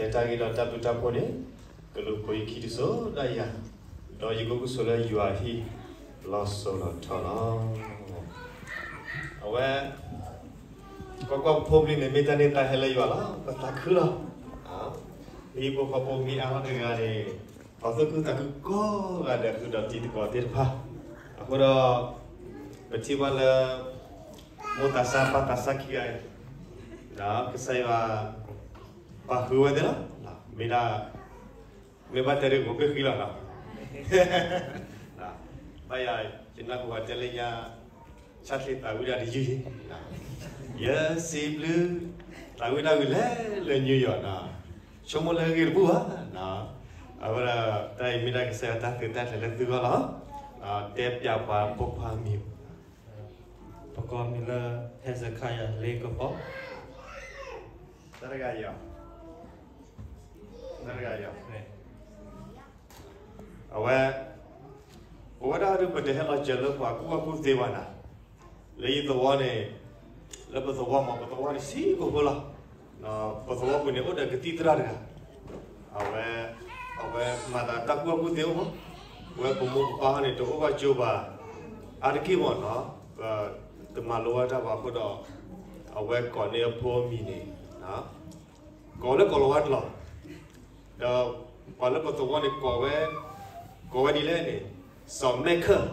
ယတၢ်ဂ့ၤဒီးတၢ်ဘျုးတၢ်ဖှိၣ်န့ၣ် ကလူၤပိာ်ယခံတစိၤဒၣ်ယၤ, ဒီးယကအိၣ်ကဆိးလၢယွၤအဟံၣ် လီၤစိၤလီၤထီလီၤ. အဝဲ ကွၢ်ကွၢ်, ပဖိပလံၤန့ၣ် မ့ၢ်တၢ်န့ၢ်သါဟဲလၢယွၤလီၤ, ပသးခုလီၤ. ပဟံၣ်ဖိဃီဖိမ့ၢ်အါထီၣ်တဂၤန့ၣ် ပှၤသူၣ်ခုသးခုကိးဂၤဒဲးဃုာ်ဒီးတံၤသကိးသ့ၣ်တဖၣ်, အဃိဒီး ပထံၣ်ဘၣ်လၢ မိၢ်သးစၢ်ပၢ်သးစၢ်ခံဂၤအံၤ ကစၢ်ယွၤ ပာ်ဃုာ်ဝဲသ့ၣ်လီၤ. မ့ၢ်ဒၣ် မ့ၢ်ဘၣ်တဲဒ် ကိးဘ့ၣ်ဃံလီၤနီၤ. ဘၣ်ယၤ ယနၢ်ဟူဘၣ်တဲလၢညါ ဆၣ်ချ့သးဝံၣ်ဒၣ်တယုၢ်, ယစံးဘျုး သးဝံၣ်ဒၣ်ဝံၤလဲၤလၢ New York နီၤ, ဆိကမိၣ်လၢအဂ့ၤတဘူၣ်ဘၣ်နီၤ. အဃိဒီး တၢ်အံၤမ့ၢ်ဒၣ်ကစၢ်ယွၤတၢ်သုးတၢ်ကျဲၤလၢသုဂီၢ်လီၤ. တဲပျးပှၤပိာ်ခွါမံၤ ပကိးမံၤလၢ Hezekiah လ့ကပီၤ, တၢ်တဂၤအံၤ, တၢ်တဂၤအံၤ, အဝဲ ပဝဲဒၣ်ဒုး ပတဟဲလီၤစၢၤလၢပှၤကူၣ်ဘၣ်ကူၣ်သ့ဘၣ်နၤ, လၢယသဝီန့ၣ်, လၢပသဝီမ့ၢ် ပသဝီန့ၣ်ဆံးကိာ်ဖိလီၤ. ပသဝီပူၤန့ၣ် အိၣ်ဒီးကသံၣ်သရၣ်တဂၤ, အဝဲ အဝဲမၤသးတၢ်ကူၣ်ဘၣ်ကူၣ်သ့အိၣ်မး, ဝဲပမိၢ်ပပၢ်ဟီန့ၣ် တအိၣ်ဘၣ်ကၠိဘၣ်, အါတက့ၢ်မ့ၢ်နီၤ, တမၤလိဝဲတၢ်ဘၣ်အဃိဒီး အဝဲကိးန့ၢ်အဖိအမံၤန့ၣ် ကိးလၢကိးလီၤဝါတလီၤ, ဒီးပှၤလၢပသဝီန့ၣ် ကိးဝဲ, ကိးဝဲဒ်လဲၣ်န့ၣ်, စီၤမဲခၢၣ်,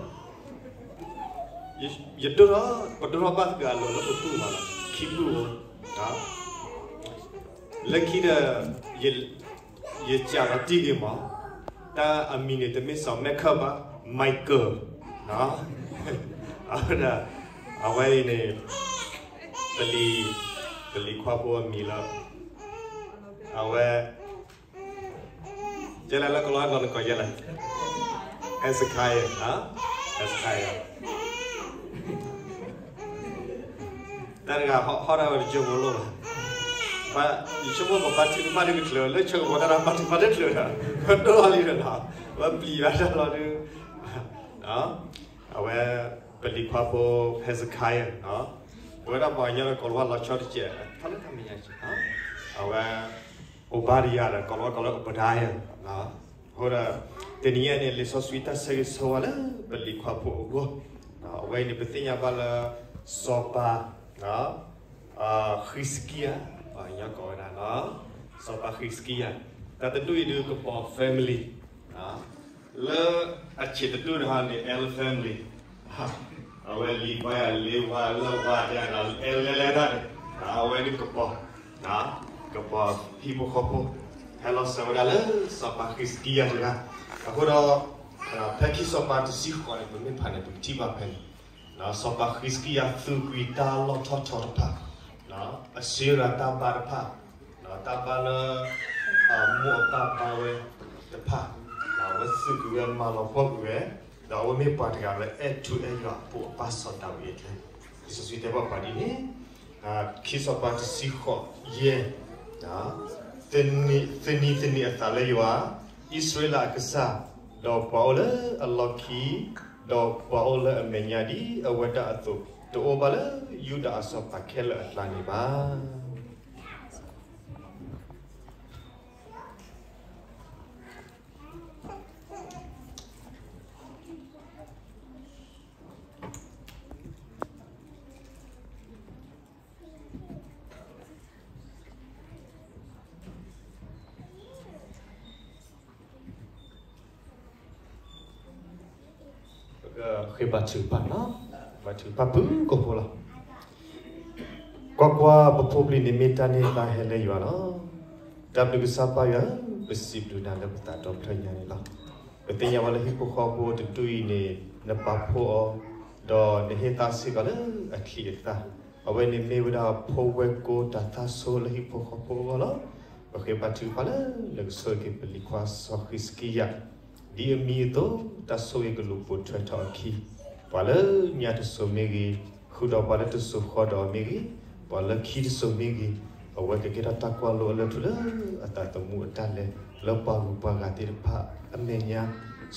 ယဒိၣ်ထီၣ်, ပဒိၣ်ထီၣ်ဘၣ်သဂၤအလိၤလၢပပုၢ်မးလီၤ, ခံပုၢ်ဧိၤ, လၢခံဒီး ယစံးလီၤတံၢ်ဂ့ၤမး, တၢ်အမံၤန့ၣ် တမ့ၢ်စီၤမဲခၢၣ်ဘၣ်, Michael, အဝဲဒၣ်, အဝဲအံၤန့ၣ် ပလံၤ, ပလံၤခွါဖိအမံၤလီၤ, အဝဲ ကဲလဲၣ်လၢကလီၤလီၤနကိးယဲလဲၣ်, Hezekiah, Hezekiah, တၢ်တဂၤဟီၣ်ဒၣ်ဝဲတကၠိဖိလိၣ်လီၤ, ယဆိကမိၣ်ပဘါထုကဖၣ်တချုးလၢဆၢကပီၤတၢ်ဘါထုကဖၣ်တချုးဒီး ပဒိၣ်လီၤလံဒီးနီၤ, ပပျံၤဘၣ်တၢ်လီၤဒုး, အဝဲ ပလံၤခွါဖိ Hezekiah, ပဝဲဒၣ်ပှၤကညီဒီးကိးလီၤဝါလီၤဆီတစဲး, ထီၣ်လၢတၢ်မဲာ်ညါ, အဝဲ Obadiah ဒီးကိးလီၤဝါကိးလၢ Obadiah, အဃိဒီး တနံၤအံၤန့ၣ် လံာ်စီဆှံတၢ်ဆၢဂ့ၤဆၢဝါလၢပလံၤခွါဖိအဂီၢ်, အဝဲအံၤန့ၣ် ပသ့ၣ်ညါဘၣ်လၢ စီၤပၤ ဃံးစကံယၤ, ပှၤကညီကိးဝဲဒၣ်, စီၤပၤဃံးစကံယၤ, တၢ်တဒူၣ်အံၤဒုးကပီၤ family လၢအဆံးတဒူၣ်တဟါန့ၣ် L family, အဝဲလံၤပှၤယၤလ့ဝါလၢဝါဒၣ် L လဲၤလဲၤတၢ်န့ၣ်, အဝဲဒုးကပီၤ, ကပီၤဟံၣ်ဖိဃီဖိ, ဟဲလီၤစၢၤဝဲဒၣ်လၢစီၤပၤဃံးစကံယၤတဂၤ, အဃိဒီး ဖဲခံစီၤပၤတဆံဃိးန့ၣ် ပမ့ၢ်ဖးန့ၣ် ပကထံၣ်ဘၣ်ဖဲန့ၣ် စီၤပၤဃံးစကံယၤသူၣ်ကွံာ်တၢ်လီၢ်ထီၣ်ထီတဖၣ်, အစ့ရၤတၢ်ဘါတဖၣ်, တၢ်ဘါလၢ အမိၢ်အပၢ်ဘါဝဲတဖၣ်, အဝဲသူၣ်ကွံာ်ဝဲမၤလီၤပှီၢ်ကွံာ်ဝဲ, ဒီးအဝဲမ့ၢ်ပှၤတဂၤလၢအဲၣ်ထူအဲၣ်ယွၤအဖိအပၢ်စီၤဒၤဝံးအကျဲ, လံာ်စီဆှံတဲဘၣ်ပှၤဒ်န့ၣ်, ခံစီၤပၤတဆံဃိးယဲၢ်, သနံၤသနံၤအသးလၢယွၤ, အံၣ်စရ့လးအကစၢ်, ဒီးပှၤအိၣ်လၢအလီၢ်ခံ, ဒီးပှၤအိၣ်လၢအမဲာ်ညါဒ်အဝဲဒၣ်အသိး, တအိၣ်ဘၣ်လၢယူဒၤအစီၤပၤခဲလၢာ်အကျါန့ၣ်ဘၣ်. ပကဃ့ဘါထုကဖၣ်နီၤ, ဘါထုကဖၣ်ပကိးဖိလီၤ. ကွၢ်ကွၢ်, ပဖိပလံၤန့ၣ်မ့ၢ်တၢ်န့ၢ်သါဟဲလၢယွၤလီၤ. တၢ်ဘျုးကစၢ်ပၢ်ယွၤဧၢ, ပစံးဘျုးနၤလၢပသးဒီဖျၢၣ်ညါန့ၣ်လီၤ. ပသ့ၣ်ညါဘၣ်လၢဟံၣ်ဖိဃီဖိတဒူၣ်အံၤန့ၣ် နပာ်ဖှိၣ်အီၤ, ဒီးနဟ့ၣ်သါစ့ၢ်ကီးလၢအချံအသၣ်, အဝဲန့ၣ်မ့ၢ်ဝဲဒၣ်ဖိဝဲၢ်ကိတၢ်သၣ်ဆိလၢဟံၣ်ဖိဃီဖိအဂီၢ်လီၤ. ပဃ့ဘါထုကဖၣ်လၢနကဆိၣ်ဂ့ၤက့ၤပလံၤခွါစီၤဃံးစကံယၤ ဒ်အမံၤအသိး, တၢ်ဆိၣ်ဂ့ၤကလူၤပိာ်ထွဲထီၣ်အခံ, ပှၤလၢညါတစိၤမ့ၢ်ဂ့ၤ, ဃုာ်ဒီးပှၤလၢတစိၤဃီဒီးမ့ၢ်ဂ့ၤ, ပှၤလၢခံတစိၤမ့ၢ်ဂ့ၤ, အဝဲကကဲထီၣ်တၢ်ကွၢ်လိအလၢထူလၢအသးသမူအတၢ်လဲၤ လၢပှၤဂုၤပှၤဂၤသ့ၣ်တဖၣ်အမဲာ်ညါ,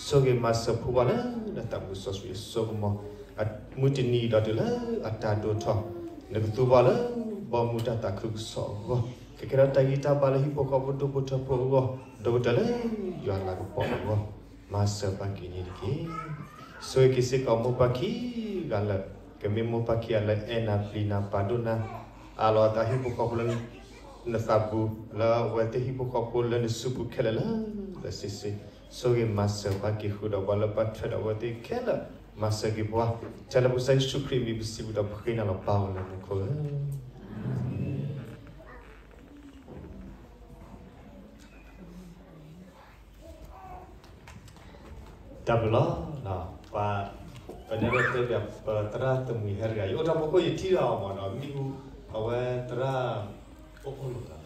ဆိၣ်ဂ့ၤမၤစၢၤဖိပှၤလၢနသးမုာ်စီဆှံအစိကမီၤ, မုၢ်တနံၤအံၤဒီးတုၤလၢအတၢ်ဒိၣ်ထီၣ်, နကသူဘၣ်လၢဘီမုၢ်တၢ်သးခုကစီၣ်အဂီၢ် ကကဲထီၣ်တၢ်ဂံၢ်တၢ်ဘါလၢဟံၣ်ဖိဃီဖိဒိၣ်ဖိထၢဖိအဂီၢ်, ဒီးကတၢၢ်လၢယွၤလၤကပီၤအဂီၢ်, မၤစၢၤပှၤက့ၤန့ၣ်တက့ၢ်. ဆိၣ်ဂ့ၤက့ၤစ့ၢ်ကီးမိၢ်ပၢ်ခံဂၤလၢာ်, ကမ့ၢ်မိၢ်ပၢ်ခံဂၤလၢအဲၣ်နၤပျံၤနၤပာ်ဒိၣ်နၤ, အးလီၤအသးဟံၣ်ဖိဃီဖိလၢနသးပူၤ, လၢအဝဲသ့ၣ်ဟံၣ်ဖိဃီဖိလၢနစုပူၤခဲလၢာ်လၢာ်ဆ့ဆ့, ဆိၣ်ဂ့ၤမၤစၢၤပှၤက့ၤဃုာ်ဒီးပှၤလၢပှၤထွဲဒီးအဝဲသ့ၣ်ခဲလၢာ်, မၤစၢၤက့ၤပှၤ, တၢ်လၢပကစၢ်ယ့ၣ်ၡူးခရံာ်အမံၤပစံးဝံၤဒီးပဃ့နၤလီၤ ပၢ်ဧၢ လၢမူခိၣ်ဧၢ. တၢ်ဘျုးလီၤ. ပ ပတဲဝဲတဲဘၣ် ပသရၣ်သမူဟဲတဂၤ ယအိၣ်တၢ်ဖိခိၣ်ယထံၣ်လီၤမးနီၤ မံၤဟူ အဝဲသရၣ် အိၣ်အိၣ်လိာ်သး